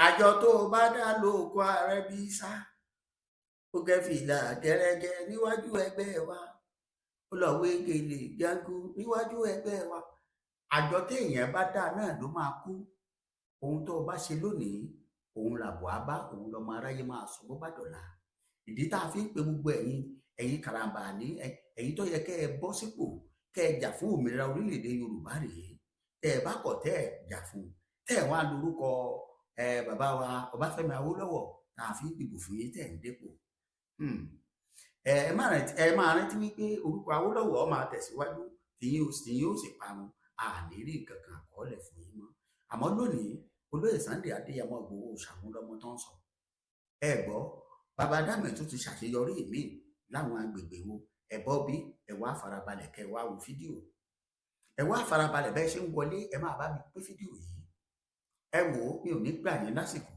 Àjọ tó o bá dá lóko ààrẹ bí sá, ó gẹ fìlà gẹrẹjẹ níwájú ẹgbẹ́ wa, ó lọ wé gèlè jágó níwájú ẹgbẹ́ wa. Àjọ téèyàn bá dá náà ló máa kú. Ohun tó o bá ṣe lónìí, òun làbọ̀ á bá, òun lọmọ aráyé máa sọ bó bá dọ̀la. Ìdí tá a fi ń pe gbogbo ẹ̀yin karambà ní ẹ̀yin tó yẹ kẹ́ ẹ bọ́ sípò, kẹ́ ẹ jà fún òmìnira orílẹ̀-èdè Yorùbá rèé. Tẹ́ ẹ bá kọ̀, tẹ́ ẹ jà fún, tẹ́ ẹ wá lórúkọ ẹ bàbá wa Ọbáfẹ́mi Awólọ́wọ̀ tá a fi ń dìbò fún yín, tẹ́ ẹ ń dépò. Ẹ máa rántí wípé orúkọ Awólọ́wọ̀ máa tẹ̀síwájú, tìyín ó sì parun. Àní rí nǹkan kan àkọọ́lẹ̀ fún yín mọ́. Àmọ́ lónìí, olóyè Sunday Adéyẹmọ Ìgbòho ṣàmúlọmọ tó ń sọ, ẹ gbọ́, bàbá Dámì tún ti ṣàṣeyọrí míì láwọn agbègbè wo. Ẹ bọ́ bí ẹ wá farabalẹ̀, kẹ́ ẹ wá wo fídíò. Ẹ wá farabalẹ̀ bẹ́ẹ̀ ṣe ń wọlé, ẹ máa bá mi pín fídíò yìí. Ẹ wò ó, mi ò ní gbà yín lásìkò,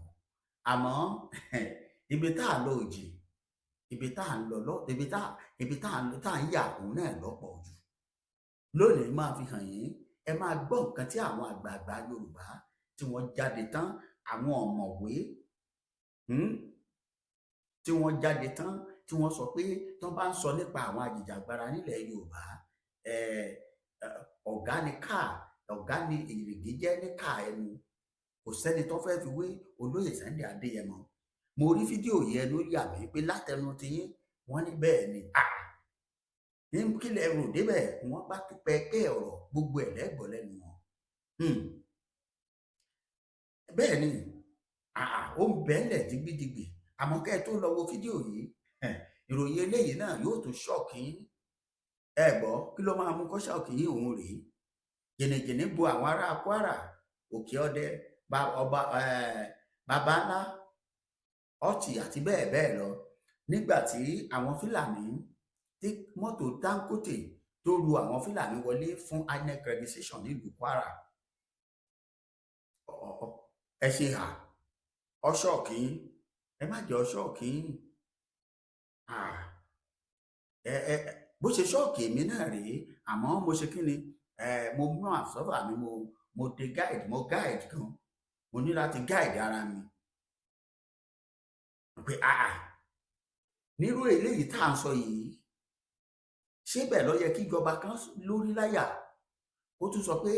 àmọ́ ibi tá a lọ òjì, ibi tá a ń lọ lọ, ibi tá a ń lọ, tá a ń yà, òun náà lọ́pọ̀ jù lónìí. Máa fi hàn yín, ẹ máa gbọ́ nǹkan tí àwọn àgbààgbà Yorùbá tí wọ́n jáde tán, àwọn ọ̀mọ̀wé tí wọ́n jáde tán, tí wọ́n sọ pé tí wọ́n bá ń sọ nípa àwọn ajìjàgbara nílẹ̀ Yorùbá, ọ̀gá ni káà, ọ̀gá ni èrìgì jẹ́ ní káà ẹnu. Kò sẹ́ni tó fẹ́ fi wé olóyè Sunday Adéyẹmọ. Mo rí fídíò yìí, ẹnu yà mí pé látẹnu tiyín. Wọ́n ní bẹ́ẹ̀ ni. Ní kílẹ̀ rò débẹ̀, wọ́n bá tún pẹpẹ ọ̀rọ̀ gbogbo ẹ̀ lẹ́gbọ̀ọ́ lẹ́nu wọn. Bẹ́ẹ̀ ni, ó ń bẹ́ẹ̀lẹ̀ digbidigbi. Àmọ́ kẹ́ ẹ tó lọ wo fídíò yìí, ìròyìn eléyìí náà yóò tún shock yín. Ẹ gbọ́, kí ló máa mú kó shock yín? Òun rèé: jìnnìjìnnì bo àwọn ará Kwara, Òkè Ọdẹ, ọba baba ńlá ọtí àti bẹ́ẹ̀ bẹ́ẹ̀ lọ, nígbà tí àwọn Fúlàní tí mọ́tò Dangote tó ru àwọn Fúlàní wọlé fún INEC registration nílùú Kwara. Ẹ ṣe hà ọ shock yín? Ẹ má jẹ́ ọ shock yín. Ẹ bó ṣe shock èmi náà rèé. Àmọ́ mo ṣe kí ni, ẹ mo mú àsọ́fà mi, mo de guide, mo guide gan. Mo ní láti guide ara mi pé nírú eléyìí tá à ń sọ yìí, ṣé bẹ́ẹ̀ ló yẹ kí ìjọba kan lórí láyà ó tún sọ pé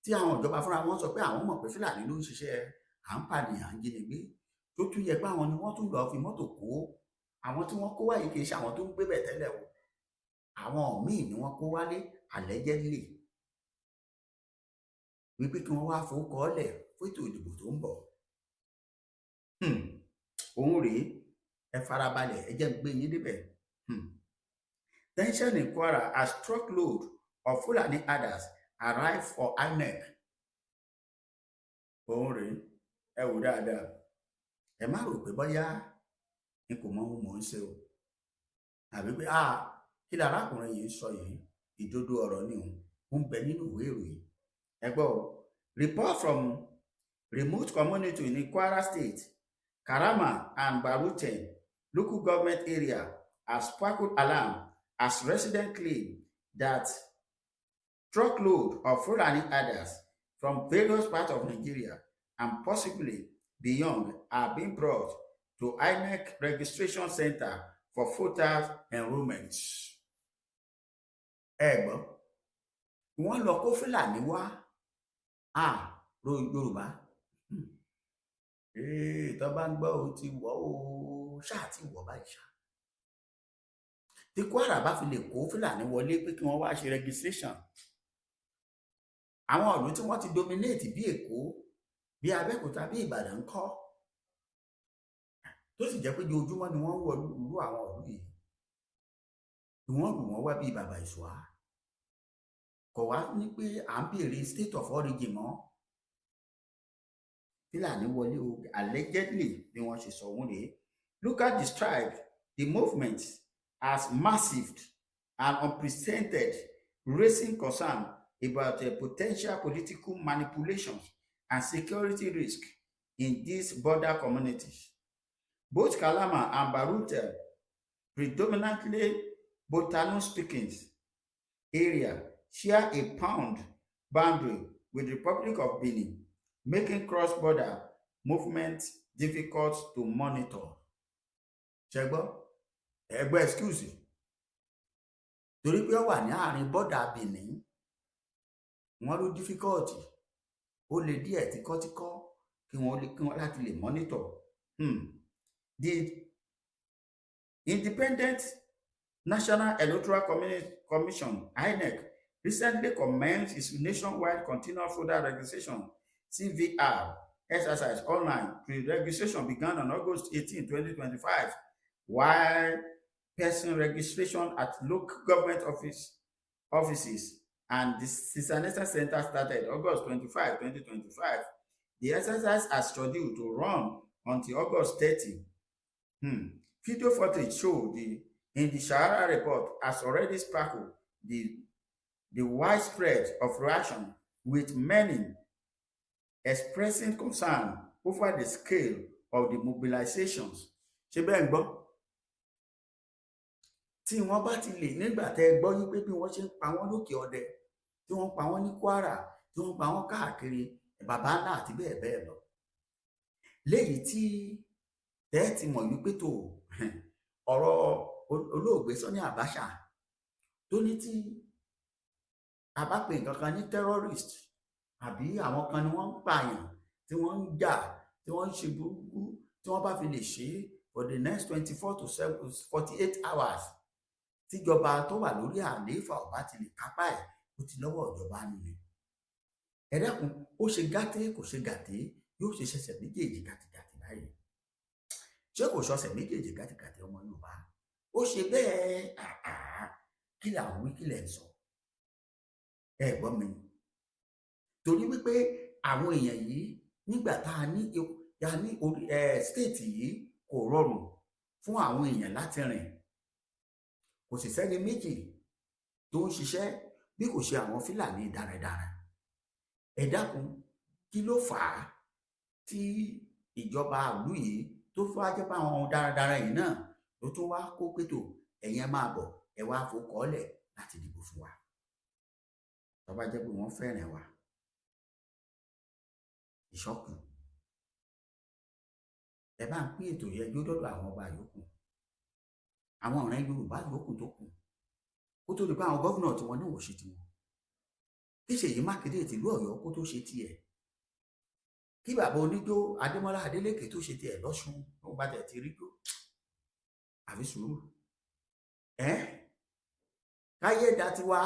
tí àwọn ìjọba fúnra wọn sọ pé àwọn mọ̀ pé Fúlàní ló ń ṣiṣẹ́ à ń pànìyàn, à ń jínigbé, tó tún yẹ pé àwọn ni wọ́n tún lọ́ọ́ fi mọ́tò kó àwọn tí wọ́n kó wáyé? Kì í ṣe àwọn tó ń gbé bẹ̀ tẹ́lẹ̀ o, àwọn míì ni wọ́n kó wálé allegedly, wípé kí wọ́n wá forúkọ lẹ̀ fún ètò ìdìbò tó ń bọ̀. Òun rèé, ẹ farabalẹ̀, ẹ jẹ́ n gbé yín débẹ̀. Tension in Kwara as truckload of Fulani herders arrive for INEC. Òun rèé, ẹ wò dáadáa. Ẹ má rò pé bóyá n kò mọ ohun mò ń ṣe o, àbí pé kí ni arákùnrin yìí ń sọ yìí. Ìdodo ọ̀rọ̀ ni. Òun ń bẹ nínú ìwé ìròyìn. Ẹ gbọ́ o. Report from remote community in Kwara State, Karama and Baruten local government area, has sparkled alarm as residents claim that truckload of Fulani herders from various parts of Nigeria and possibly beyond are being brought to INEC registration center for voters enrollment. Ẹ gbọ́, wọ́n lọ kó Fúlàní wá ro Yorùbá. Tó bá ń gbọ́, o ti wọ̀ o, ṣáà ti wọ̀ báyìí ṣá. Tí Kwara bá fi lè kó Fúlàní wọlé pé kí wọ́n wá ṣe registration, àwọn ìlú tí wọ́n ti dominate bí Èkó, bí Abẹ́òkúta, bí Ìbàdàn ń kọ́, tó sì jẹ́ pé ojoojúmọ́ ni wọ́n ń wọ irú àwọn ìlú yìí, ni wọ́n rù wọ́n wá bíi bàbá ìṣùá. Kò wá ní pé à ń béèrè state of origin mọ́. Fúlàní wọlé o, allegedly, bí wọ́n ṣe sọ, òun rèé. Local described the movement as massive and unprecedented, raising concern about a potential political manipulations and security risk in these border communities. Both Kalama and Baruten, predominantly Botano-speaking area, share a pond boundary with the Republic of Benin, making cross-border Movement difficult to monitor. Ṣe gbọ́? Ẹ gbọ́ excuse, torí pé ó wà ní àárín border Benin, wọ́n ló difficult, ó lè díẹ̀ tíkọ́tíkọ́ kí wọ́n lè kí wọ́n láti lè monitor. The Independent National Electoral Commission, INEC, recently commenced its nationwide continuous voter registration, CVR, exercise online. Pre-registration began on August 18, 2025, while person registration at local government offices and the Designated Center started August 25, 2025. The exercise is scheduled to run until August 30. Video footage showed in the Sahara Report has already sparked the widespread of reaction, with many expressing concern over the scale of the mobilizations. Ṣé bẹ́ẹ̀ ń gbọ́? Tí wọ́n bá ti lè nígbà tẹ́ ẹ gbọ́ yí pé bí wọ́n ṣe ń pa wọ́n lókè ọdẹ, tí wọ́n pa wọ́n ní Kwara, tí wọ́n pa wọ́n káàkiri bàbá ńlá àti bẹ́ẹ̀ bẹ́ẹ̀ lọ, léyìí tí tẹ́ ẹ ti mọ̀ wípé tó ọ̀rọ̀ olóògbé Sani Abacha tó ní tí a bá pè nǹkan kan ní terrorist àbí àwọn kan ni wọ́n ń pààyàn, tí wọ́n ń jà, tí wọ́n ń ṣe burúkú, tí wọ́n bá fi lè ṣe é for the next 24 to 48 hours, tíjọba tó wà lórí àlééfà ọba ti lè kápá ẹ̀, ó ti lọ́wọ́ ìjọba nù ni. Ẹ dákun, ó ṣe gàté, kò ṣe gàté, yóò ṣe ṣẹ̀ṣẹ̀ méjèèjì gàtìgàtì báyìí. Ṣé kò ṣọṣẹ̀ méjèèjì gàtìgàtì? Ọmọ Yorùbá, ó ṣe bẹ́ẹ̀. Àá, kí là ń wí? Kí lẹ̀ ń sọ? Ẹ gbọ́ mi, torí wípé àwọn èèyàn yìí, nígbà tá a ní orí ẹ state yìí, kò rọrùn fún àwọn èèyàn láti rìn. Kò sì sẹ́ni méjì tó ń ṣiṣẹ́ bí kò ṣe àwọn Fúlàní darandaran. Ẹ dákun, kí ló fà á tí ìjọba ìlú yìí tó fún wa jẹ́ pé àwọn darandaran yìí náà ló tún wá kó pétò, ẹ̀yin ẹ máa bọ̀, ẹ wá fòkọ́lẹ̀ láti dìbò fún wa? Tó bá jẹ́ pé wọ́n fẹ́ràn wa, ìṣọ́kù. Ẹ bá ń pín ètò yẹn jó dọ́dọ̀ àwọn ọba yòókù, àwọn ọ̀rẹ́ Yorùbá yòókù tó kù, kó tó di pé àwọn governor tiwọn náà ò ṣe tiwọn, kí Ṣèyí Mákindé tìlú Ọ̀yọ́ kó tó ṣe tiẹ̀, kí bàbá oníjó Adémọ́lá Adélékè tó ṣe tiẹ̀ lọ́ṣun, tó bá tẹ̀ ti rí jó, àfi sùúrù ẹ káyé da tiwa,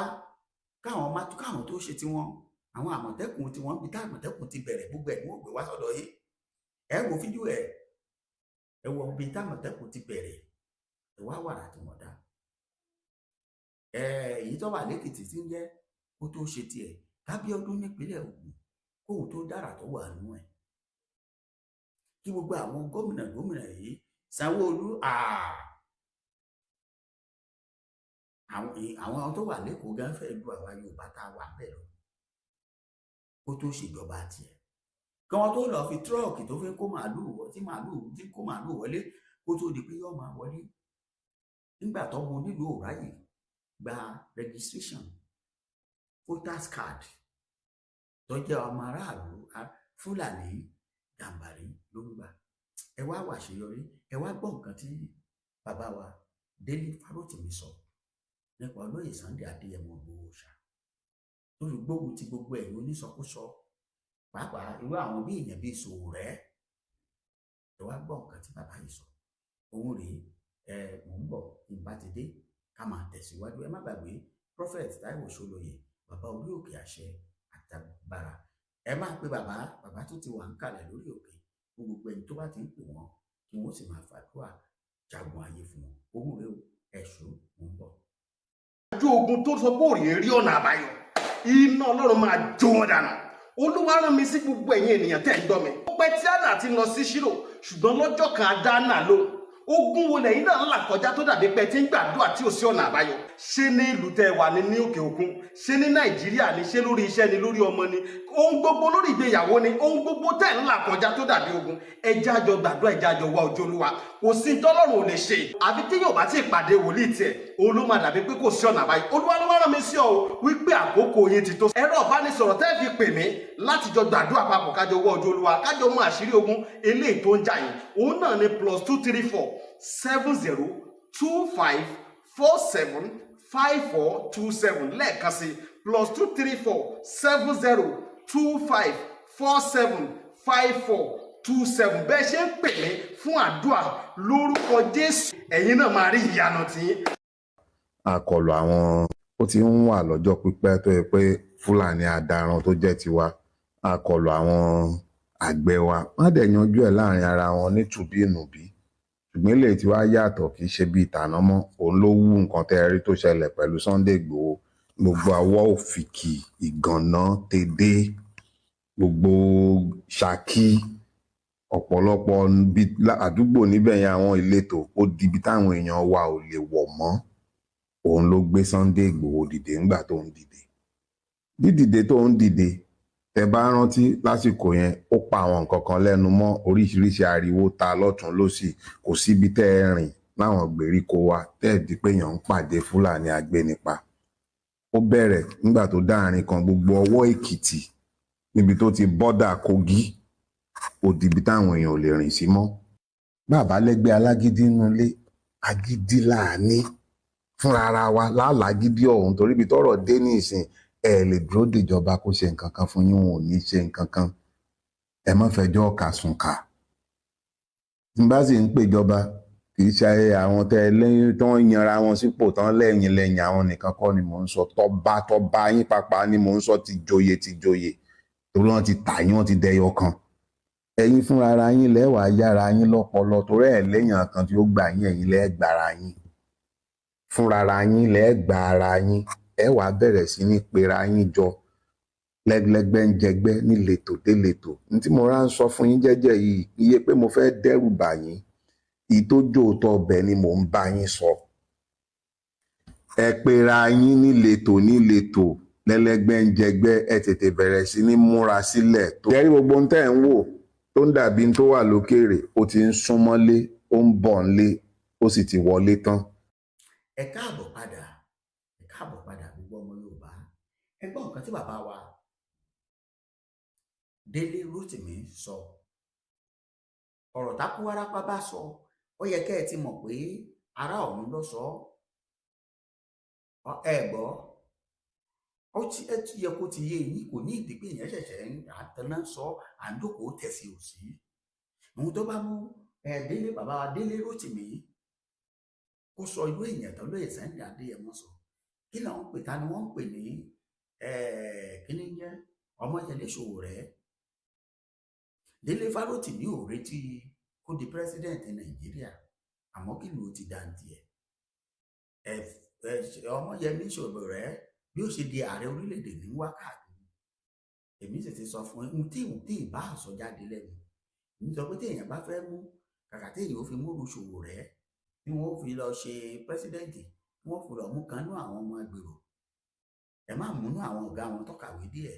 káwọn má káwọn tó ṣe tiwọn, àwọn Àmọ̀tẹ́kùn tiwọn, bí tá Àmọ̀tẹ́kùn ti bẹ̀rẹ̀, gbogbo ẹ̀ ní wọ́n gbé wá sọ́dọ̀ yìí. Ẹ wo fídíò ẹ, ẹ wo bí tá Àmọ̀tẹ́kùn ti bẹ̀rẹ̀, ẹ wá wàrà tí wọ́n dá ẹ. Èyí tó wà lẹ́kìtì tí ń jẹ́ kó tó ṣe tiẹ̀, kábíọ́dún nípínlẹ̀ Ògùn, kóun tó dára tó wà nú ẹ̀, kí gbogbo àwọn gómìnà gómìnà yìí, Sanwó-Olú, àwọn tó wà lẹ́kọ̀ọ́ gan fẹ́ ju àwa Yorùbá tá a wà bẹ́ẹ̀ lọ, kó tó ṣèjọba tiẹ̀, kí wọ́n tó lọ fi truck tó fi ń kó màálùú tí màálùú tí ń kó màálùú wọlé, kó tó di pé yóò máa wọlé. Nígbà tó mọ nílùú òráyè gba registration voters card tó jẹ́ ọmọ aráàlú, Fúlàní Gàmbàrí ló ń gbà. Ẹ wá wàṣeyọrí, ẹ wá gbọ́ nǹkan tí bàbá wa Délé Fárótìmí sọ nípa olóyè Sunday Adéyẹmọ Ìgbòho Òòṣà, tó fi gbógun ti gbogbo ẹ̀yin onísọkúsọ, pàápàá irú àwọn bí èèyàn bíi Sowore. Ẹ wá gbọ́ nǹkan tí bàbá yìí sọ. Òun rèé. Ẹ mò ń bọ̀, tí n bá ti dé, ká máa tẹ̀síwájú. Ẹ má gbàgbé Prophet Táíwò Ṣólóyè, bàbá orí òkè àṣẹ àtàgbàrà. Ẹ máa pe bàbá, bàbá tó ti wà ń kalẹ̀ lórí òkè fún gbogbo ẹni tó bá ti ń pè wọ́n, kí wọ́n sì máa fàdúrà jagun ayé fún wọn. Òun rèé o. Ẹ̀ṣọ́, mò ń bọ̀. Ojú ogun tó sọ pé òrì rí ọ̀nà àbáyọ, iná Ọlọ́run máa jó wọn dànù. Olúwa rán mi sí gbogbo ẹ̀yin ènìyàn tẹ́ ń gbọ́ mi. Ó pẹ́ tí Hánà ti lọ sí Ṣílò, ṣùgbọ́n lọ́jọ́ kan a dá Hánà lóhùn. Ogun wo lẹ́yìn náà ń là kọjá tó dàbí pé tí ń gbàdúrà tí ò sí ọ̀nà àbáyọ? Ṣé ní ìlú tẹ́ wà ní ní òkè òkun, ṣé ní Nàìjíríà ni, ṣé lórí iṣẹ́ ni, lórí ọmọ ni, ohun gbogbo, lórí ìgbéyàwó ni, ohun gbogbo tẹ́ ń là kọjá tó dàbí ogun, ẹ jẹ́ á jọ gbàdúrà, ẹ jẹ́ á jọ wá ojú Olúwa. Kò Kò sí tọ́lọ́run ò lè ṣe. Àfi tí yóò bá ti pàdé wòlíì tiẹ̀, òun ló máa dàbí pé kò sí ọ̀nà àbáyọ. Olúwa ló wá rán mi sí ọ o, wípé àkókò yín ti tó. Ẹ̀rọ ìbánisọ̀rọ̀ tẹ́ fi pè mí láti jọ gbàdúrà papọ̀, kájọ wọ ojú Olúwa, kájọ mú àṣírí ogun eléyìí tó ń jà yín, òun náà ni +234 70 25 47 54 27. Lẹ́ẹ̀kan sí, +234 70 25 47 54 27. Bẹ́ẹ̀ ṣe ń pè mí fún àdúrà, lórúkọ Jésù, ẹ̀yin náà máa rí ìyanu tiyín. Àkọlù àwọn ó ti ń wà lọ́jọ́ pípẹ́ tó yẹ pé Fúlàní adaran tó jẹ́ tiwa àkọlù àwọn àgbẹ̀ wa, wọ́n á dẹ̀ yanjú ẹ̀ láàrin ara wọn ní tùbí-ìnùbí. Ṣùgbọ́n eléyìí tí wàá yàtọ̀, kì í ṣe bíi tàná mọ́. Òun ló wú nǹkan tẹ́ ẹ rí tó ṣẹlẹ̀ pẹ̀lú Sunday Igboho. Gbogbo àwọ̀ òfìkì Ìgànná tèdè, gbogbo Ṣakí, ọ̀pọ̀lọpọ̀ àdúgbò níbẹ̀ yẹn, àwọn ìletò, ó di ibi táwọn èèyàn wa ò lè wọ̀ mọ́. Òun ló gbé Sunday Igboho dìde. Ńgbà tó ń dìde, dídìde tó ń dìde, tẹ bá rántí lásìkò yẹn, ó pa àwọn nǹkan kan lẹ́nu mọ́. Oríṣiríṣi ariwo ta lọ́tún lọ́sì. Kò síbi tẹ́ ẹ rìn láwọn gbèríko wa tẹ́ ẹ̀ di pé èèyàn ń pàdé Fúlàní agbénipa. Ó bẹ̀rẹ̀ nígbà tó dáàrin kan, gbogbo ọwọ́ Èkìtì níbi tó ti bọ́dà Kogi, ó di ibi táwọn èèyàn ò lè rìn sí mọ́. Bàbá lẹ́gbẹ́ alágídí nulẹ̀, agídí láàní fúnra ara wa lálágídí ọ̀hún, torí ibi tọ́rọ̀ dé ní ìsìn, ẹ lè dúró dèjọba kó ṣe nǹkan kan fún yín, wọn ò ní ṣe nǹkan kan. Ẹ má fẹjọ́ ọ̀kà sùn kà. Tí n bá sì ń pèjọba, kì í ṣe àwọn tẹ lẹ́yìn tó ń yanra wọn sípò tán lẹ́yìn lẹ́yìn, àwọn nìkan kọ́ ni mò ń sọ. Tọba tọba yín pàpà ni mò ń sọ, ti joyè ti joyè, torí wọ́n ti tà yín, wọ́n ti dẹyọ kan. Ẹ̀yin fúnra ara yín lẹ́wàá yára yín lọ́pọlọ, torí ẹ̀ lẹ́yìn kan tí ó gbà yín, ẹ̀yin lẹ́ẹ̀ gbàra yín fúnra ara yín, lẹ́ẹ̀ gbà ara yín. Ẹ wàá bẹ̀rẹ̀ sí ní pera yín jọ lẹ́gbẹ́lẹ́gbẹ́ ń jẹgbẹ́ níletò déletò. Ní tí mo rá ń sọ fún yín jẹ́jẹ́ yìí, iye pé mo fẹ́ dẹ́rù bà yín, ìtójó òótọ́ ọbẹ̀ ni mò ń bá yín sọ. Ẹ pera yín níletò níletò, lẹ́lẹ́gbẹ́ ń jẹgbẹ́. Ẹ tètè bẹ̀rẹ̀ sí ní múra sílẹ̀ tó. Jẹ́rí gbogbo ohun tẹ́ ẹ̀ ń wò tó ń dàbí tó wà lókèrè, ó ti ń súnmọ́lé, ó ń bọ̀ ńlé, ó sì ti wọlé tán. Ẹ káàbọ̀ padà, ẹ káàbọ̀ padà, gbogbo ọmọ Yorùbá. Ẹ gbọ́ nǹkan tí bàbá wa Délé Rótìmí sọ. Ọ̀rọ̀ tákúwárápá bá sọ, ó yẹ kẹ́ ẹ ti mọ̀ pé ará ọ̀run ló sọ ọ́. Ẹ gbọ́, ó ti ẹ ti yẹ kó ti yé yín. Kò ní ìdí pé èèyàn ṣẹ̀ṣẹ̀ ń àtẹná sọ, à ń jókòó tẹ̀sí òsì. Ohun tó bá mú ẹ Délé, bàbá wa Délé Rótìmí, kó sọ irú èèyàn tó lóye Sunday Adéyẹmọ sọ, kí ló ń pè, ta ni wọ́n ń pè ní kí ni ń jẹ́ Ọmọyẹlé Sowore. Délé Fárótìmí ò retí kó di president Nàìjíríà, àmọ́ kí ló ti dá tiẹ̀ ẹ ẹ Ọmọyẹlé Sowore bí ó ṣe di ààrẹ orílẹ̀-èdè ní wákàtí. Èmi sì ti sọ fún ẹ tí tí ìbá àsọ jáde lẹ́nu. Èmi sọ pé téèyàn bá fẹ́ mú, kàkà téèyàn ó fi múru Sowore tí wọ́n ó fi lọ ṣe president, tí wọ́n fi lọ mú kanú àwọn ọmọ ẹgbèrò. Ẹ má múnú àwọn ọ̀gá wọn tó kàwé díẹ̀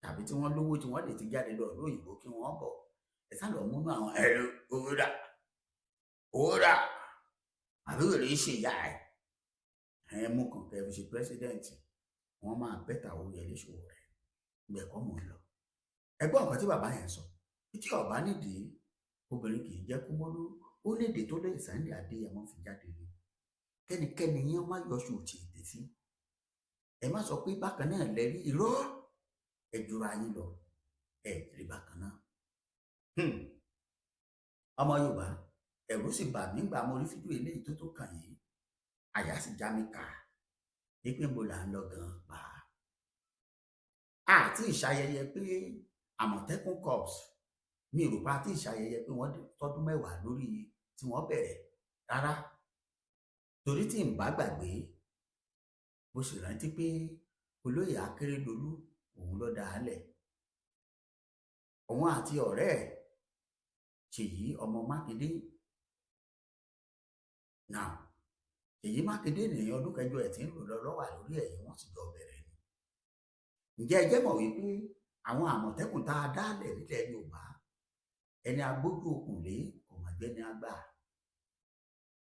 tàbí tí wọ́n lówó, tí wọ́n lè ti jáde lọ lóyìnbó kí wọ́n bọ̀. Ẹ sá lọ múnú àwọn ẹ̀rọ owó rà, owó rà, àbí wèrè ṣe ìyá ẹ, ẹ mú kàn kẹ́ fi ṣe president, wọ́n máa better Ọmọyẹlé Sowore. Gbẹ̀kọ́ mò ń lọ. Ẹ gbọ́ nǹkan tí bàbá yẹn sọ. Tí ọba nídìí, obìnrin kì í jẹ́ kúmọ́lú. Ó nídìí tó lóye Sunday Adéyẹmọ fi jáde ni. Kẹ́nikẹ́ni yẹn má yọ ṣòtì ètè sí. Ẹ má sọ pé bákan náà lẹ́rí. Irọ́, ẹ jura yín lọ, ẹ rí bákan náà. Ọmọ Yorùbá, ẹ̀rù sì bà mí gbà mo rí fídíò eléyìí tó kàn yìí. Àyà sì já mi kà pípé mo là ń lọ gan pa àti ìṣayẹyẹ pé Àmọ̀tẹ́kùn Corps, mi rò pa àti ìṣayẹyẹ pé wọ́n tọdún 10 lórí tí wọ́n bẹ̀rẹ̀ rárá, torí tí n bá gbàgbé, mo sì rántí pé olóyè Akérèdọ́lù òun ló dá a lẹ̀, òun àti ọ̀rẹ́ ẹ̀ Ṣèyí ọmọ Mákindé. Now, Ṣèyí Mákindé nìyẹn, ọdún 8 ẹ̀ tí ń lò lọ lọ́wà lórí ẹ̀yìn, wọ́n sì jọ bẹ̀rẹ̀ ni. Ǹjẹ́ ẹ jẹ́ mọ̀ wípé àwọn Àmọ̀tẹ́kùn tá a dálẹ̀ nílẹ̀ Yorùbá, ẹni agbójú okùn lé kò mà jẹ́ ní àgbà.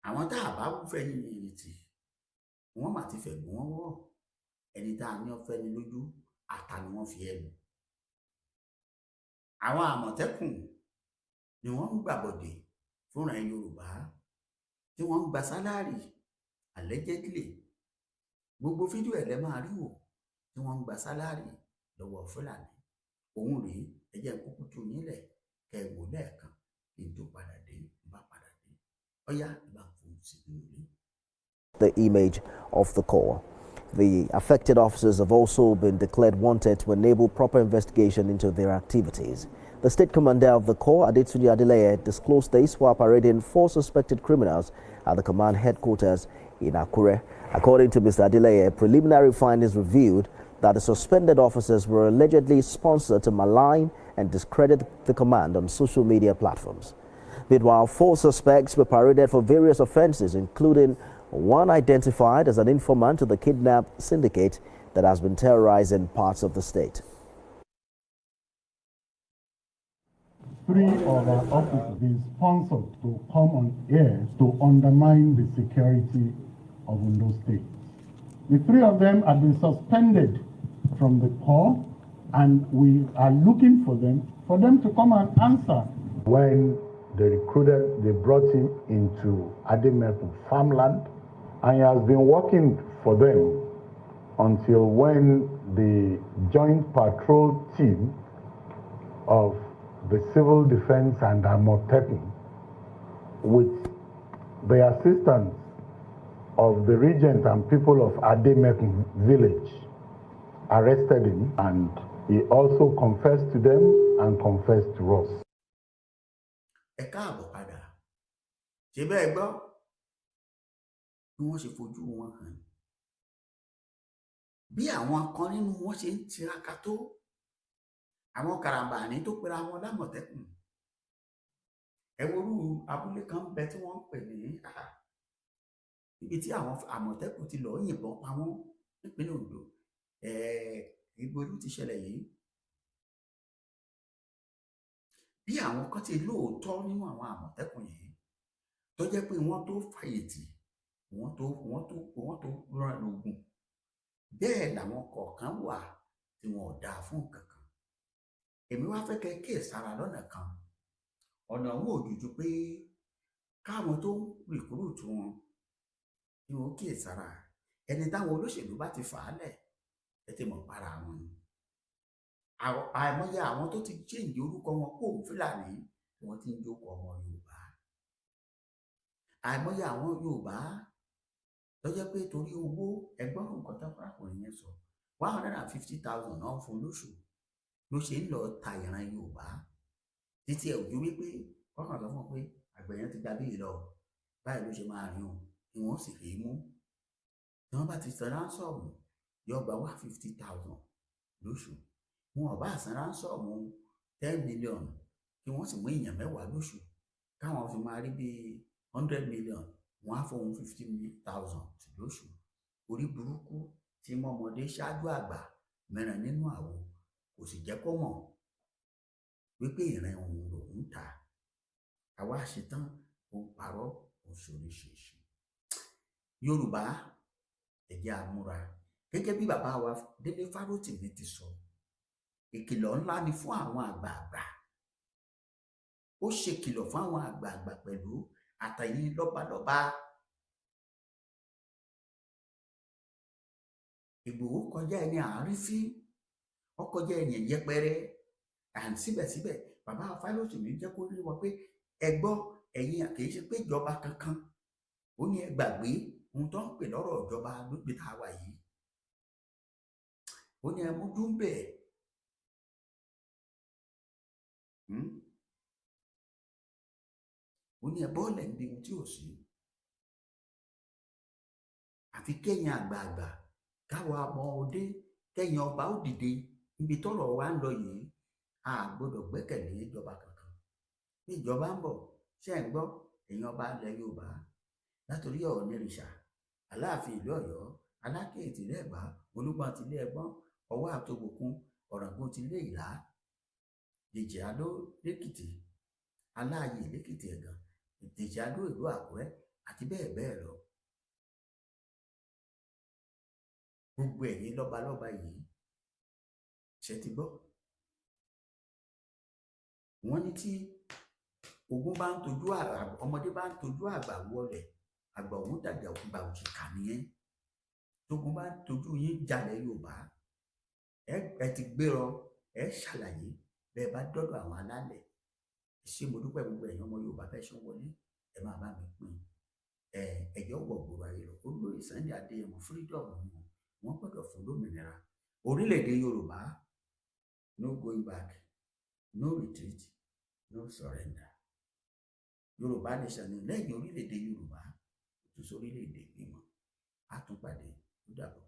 Àwọn tá a bá fẹ̀yìn tì, wọ́n mà ti fẹ̀gùn wọn wọ́. Ẹni tá a ní ọ̀fẹ́ ni lójú ata ni wọ́n fi ẹnu. Àwọn Àmọ̀tẹ́kùn ni wọ́n ń gbàbọ̀dè fúnra Yorùbá tí wọ́n ń gba salary, allegedly. Gbogbo fídíò ẹ̀ lẹ́ máa rí wò tí wọ́n ń gba salary lọ́wọ́ Fúlàní. Òun rèé. Ẹ jẹ́ n kúkú tú yín lẹ̀ kẹ́ ẹ wò lẹ́ẹ̀kan kí n tó padà dé. N bá padà dé, ọ̀yá, ẹ bá ń fún sí nínú ilé. The image of the Corps. The affected officers have also been declared wanted to enable proper investigation into their activities. The state commander of the Corps, Adetunji Adeleye, disclosed this while parading four suspected criminals at the command headquarters in Akure. According to Mr. Adeleye, preliminary findings revealed that the suspended officers were allegedly sponsored to malign and discredit the command on social media platforms. Meanwhile, four suspects were paraded for various offenses, including one identified as an informant to the kidnap syndicate that has been terrorizing parts of the state. Three of our officers been sponsored to come on air to undermine the security of Ondo State. The three of them have been suspended from the Corps, and we are looking for them to come and answer. When they recruited, they brought him into Ademekun farmland, and he has been working for them until when the joint patrol team of the Civil Defense and Amotekun, with the assistance of the regent and people of Ademekun village, arrested him, and he also confessed to them and confessed to us. Ẹ káàbọ̀ padà. Ṣé bẹ́ẹ̀ gbọ́ bí wọ́n ṣe fojú wọn hàn, bí àwọn kan nínú wọn ṣe ń tiraka tó, àwọn karambani tó pera wọn lámọ̀tẹ́kùn? Ẹ worú abúlé kan bẹ tí wọ́n ń pè ní ibi tí àwọn Àmọ̀tẹ́kùn ti lọ́ọ́ yìnbọn pa wọ́n nípínlẹ̀ Ondo. Ibo ló ti ṣẹlẹ̀ yìí? Bí àwọn kan ti lóòótọ́ nínú àwọn Àmọ̀tẹ́kùn yìí, tó jẹ́ pé wọ́n tó fàyètì, wọ́n tó rán lógun, bẹ́ẹ̀ làwọn kọ̀ọ̀kan wà tí wọn ò dáa fún nǹkan kan. Èmi wá fẹ́ kẹ́ kíyèsára lọ́nà kan. Ọ̀nà òun ò jùjú pé káwọn tó ń recruit wọn kí wọn kíyèsára. Ẹni táwọn olóṣèlú bá ti fà á lẹ̀, ẹ ti mọ̀ para wọn ni. Àìmọye àwọn tó ti change orúkọ wọn kó Fúlàní tí wọ́n ti ń jókòó ọmọ Yorùbá. Àìmọye àwọn Yorùbá tó jẹ́ pé torí owó. Ẹgbọ́n nǹkan tó arákùnrin yẹn sọ, 150,000 náà fún lóṣù, ló ṣe ń lọ ta ìran Yorùbá títí ẹ̀ òjú wípé kọ́kàn sọ fún un pé àgbẹ̀ yẹn ti gba bíi lọ báyìí, ló ṣe máa rìn o, ni wọ́n sì rí mú. Tí wọ́n bá ti san ransom, yóò gba 150,000 lóṣù. Wọn ò bá san ransom 10 million, kí wọ́n sì mú èèyàn 10 lóṣù, káwọn fi máa rí bíi 100 million, wọ́n á fóun 50,000 lóṣù. Orí burúkú tí mọ́mọdé ṣáájú àgbà mẹ́rin nínú àwo, kò sì jẹ́ kó mọ̀ wípé ìran òun lòún ta. Àwa ṣetán, òun parọ́, òun ṣoríṣiríṣi. Yorùbá, ẹ jẹ́ á múra. Gẹ́gẹ́ bí bàbá wa Délé Fárótìmí ti sọ, ìkìlọ̀ ńlá ni fún àwọn àgbààgbà. Ó ṣèkìlọ̀ fún àwọn àgbààgbà pẹ̀lú àtẹ̀yìn lọ́balọ́ba. Ìgbòho kọjá ẹni àárífín, ó kọjá ẹni yẹpẹrẹ. And síbẹ̀síbẹ̀, bàbá Fárótìmí jẹ́ kó rí wọn pé ẹ gbọ́, ẹ̀yin, kì í ṣe pé ìjọba kankan. Ó ní ẹ gbàgbé ohun tó ń pè lọ́rọ̀ ìjọba lóde tá a wà yìí. Ó ní ẹ mójú ń bẹ̀. Ó ní ẹ bọ́ọ̀lẹ̀ níbi ohun tí ò sí. Àfi kẹ́yìn àgbààgbà, káwa ọmọ òde, kẹ́yìn ọba ó dìde. Níbi tọ́rọ̀ wa ń lọ yìí, a gbọ́dọ̀ gbẹ́kẹ̀lé ìjọba kankan. Bí ìjọba ń bọ̀, ṣé ń gbọ́, ẹ̀yin ọba ilẹ̀ Yorùbá, látòrí Ọ̀ọ̀nìrìṣà, Aláàfin ìlú Ọ̀yọ́, Aláké tìlú Ẹ̀gbá, Olúgbọ́n tìlú Ẹ̀gbọ́n, Ọwá àtògbòkun, Ọ̀ràngún tìlú Ìlá, Dèjì Adó lẹ́kìtì, Aláàyè lẹ́kìtì Ẹ̀gàn, Dèjì Adó ìlú Àkúrẹ́. Àti bẹ́ẹ̀ bẹ́ẹ̀ lọ. Gbogbo ẹ̀yin lọ́balọ́ba yìí, ṣe ti gbọ́? Wọ́n ní tí ogun bá ń tojú, ọmọdé bá ń tojú àgbà wọlẹ̀, àgbà òun dàgbà ògbà òṣìkà nìyẹn. Tógun bá ń tojú yín jalè Yorùbá, ẹ ti gbérọ, ẹ ṣàlàyé bẹ́ẹ̀ bá dọ́dọ̀ àwọn alálẹ̀. Ẹ ṣé, mo dúpẹ́. Gbogbo ẹ̀yin ọmọ Yorùbá, bẹ́ẹ̀ ṣe ń wọlé, ẹ máa bá mi pín ẹ, ẹjọ́ wọ̀ gbòòrò ayé lọ. Olóyè Sunday Adéyẹmọ, freedom ni wọ́n gbọ́dọ̀ fún lómìnira orílẹ̀-èdè Yorùbá. No going back, no retreat, no surrender. Yorùbá nation ni. Lẹ́yìn orílẹ̀-èdè Yorùbá, tún sórílẹ̀-èdè mímọ́. Á tún pàdé, ó dàbọ̀.